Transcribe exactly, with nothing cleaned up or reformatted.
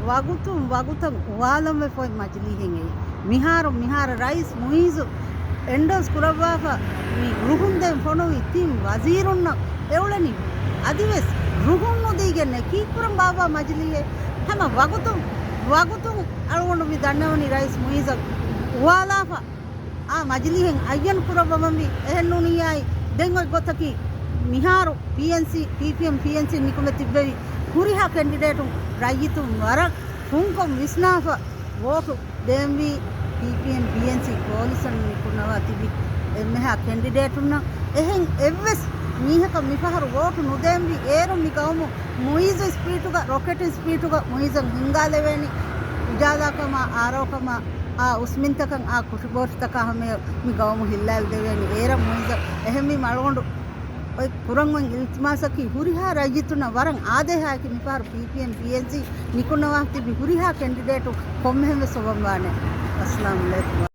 ވަގުތުން ވަގުތަށް އުވާލަންވެފަ އޮތް މަޖިލީހެއް އެއީ. މިހާރު، މިހާރު ރައީސް މުއިއްޒު އެންޑޯސް ކުރައްވާފަ މި ރުހުން ދޭން ފޮނުވި ތިން ވަޒީރުންނަށް އެއުޅެނީ. އަދިވެސް ރުހުން ނުދީގެން ނެކީ ކުރަން ބާއްވާ މަޖިލީހެއް. ހަމަ ވަގުތުން ވަގުތުން އަޅުގަނޑު މި ދަންނަވަނީ ރައީސް މުއިއްޒަށް އުވާލާފަ އާ މަޖިލީހެއް އައްޔަން ކުރައްވަމަންވީ. އެހެން ނޫނިއްޔާއި، ދެން އޮތް ގޮތަކީ، މިހާރު ޕީއެންސީ، ޕީޕީއެމް ޕީއެންސީ ނިކުމެ ތިއްބެވި ހުރިހާ ކެންޑިޑޭޓުން ރައްޔިތުން ވަރަށް ފުންކޮށް ވިސްނާފަ ވޯޓު ދޭންވީ ޕީޕީއެމް ޕީއެންސީ ކޯލިޝަން ނިކުންނަވާ ތިބި އެންމެހާ ކެންޑިޑޭޓުންނަށް. އެހެން އެއްވެސް މީހަކަށް މިފަހަރު ވޯޓު ނުދޭންވީ. އޭރު މި ގައުމު މުއިއްޒު ސްޕީޑުގަ، ރޮކެޓް ސްޕީޑުގަ މުއިއްޒަށް ހިންގާލެވޭނީ. އުޖާލާކަމާ، އާރޯކަމާ، އާ އުސްމިންތަކަށް، އާ ކުށިބޯޓުތަކާ ހަމަޔަށް މި ގައުމު ހިއްލާލަދެވޭނީ. އޭރަށް މުއިއްޒަށް. އެހެންވީމަ އަޅުގަނޑު އޮތް ކުރަން އޮތް އިލްތިމާސަކީ ހުރިހާ ރައްޔިތުންނަށް ވަރަށް އާދޭހާއެކި މިފަހަރު ޕީޕީއެމް ޕީއެންސީ ނިކުންނަވާ ތިބި ހުރިހާ ކެންޑިޑޭޓު ކޮންމެހެންވެސް އޮވަން ވާނެ. އައްސަލާމު ޢަލައިކުމް.